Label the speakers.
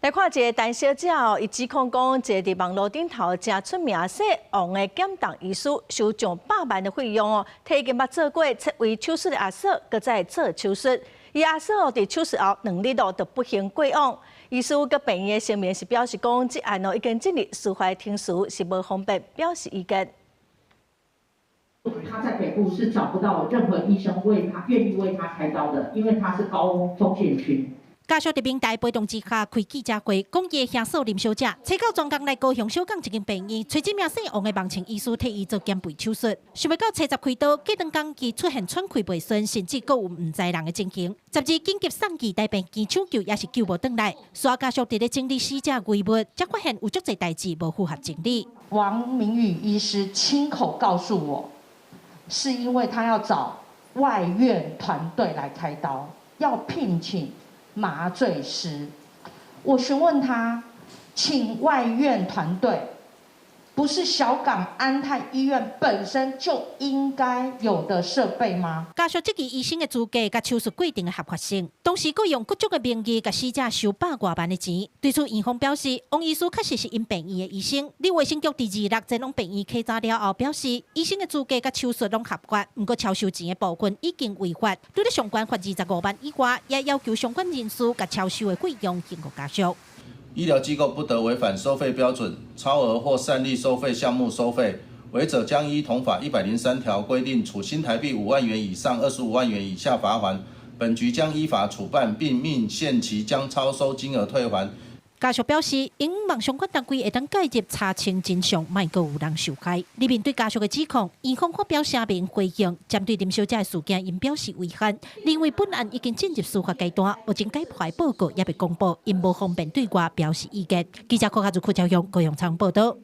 Speaker 1: 來看一個陳小姐哦，伊指控講，一个佇網路頂頭誠出名姓王的減重醫師收上百萬的費用哦，提已經捌做過切胃手術的阿嫂，閣再做手術。伊阿嫂哦，佇手術後2日哦，就不幸過往。醫師佮病院的聲明是表示講，這案哦已經進入司法程序，是無方便表示意見。
Speaker 2: 他在北部是找不到任何醫生為他願意為他開刀的，因為他是高風險群。
Speaker 3: 家屬佇明代陪同之下開記者會，講伊的兄嫂林小姐，揣到專工來高雄小港一間病院，揣這名姓王的網情醫師替伊做減肥手術。想袂到初十開刀，隔兩工伊出現喘氣袂順，甚至閣有毋知人的情形。12緊急送去台病院搶救，也是救無轉來。事後家屬佇咧整理死者遺物，才發現有足濟代誌無符合情理。
Speaker 2: 王明宇醫師親口告訴我，是因為他要找外院團隊來開刀，要聘請麻醉師。我詢問他，請外院團隊，不是小港安泰醫院本身就應該有的設備嗎？
Speaker 3: 家屬質疑醫生的資格佮手術過程的合法性，同時閣用各種的名義共死者收百外萬的錢。對此，院方表示，王醫師確實是𪜶病院的醫生。佇衛生局佇26前往病院稽查了後，表示醫生的資格佮手術攏合法，毋過超收錢的部分已經違法。除了相關罰25萬以外，也要求相關人士共超收的費用還予家屬。
Speaker 4: 醫療機構不得違反收費標準、超額或擅立收費項目收費，違者將依同法103條規定，處新台幣5萬元以上25萬元以下罰鍰。本局將依法處辦，並命限期將超收金額退還。
Speaker 3: 家屬表示，𪜶望相關單位會當介入查清真相，莫閣有人受害。裡面對家屬的指控，院方發表聲明回應，針對林小姐的事件，𪜶表示遺憾，認為本案已經進入司法階段，目前解剖報告猶未公布，𪜶無方便對外表示意見。記者郭家如、柯昭勇高雄採訪報道。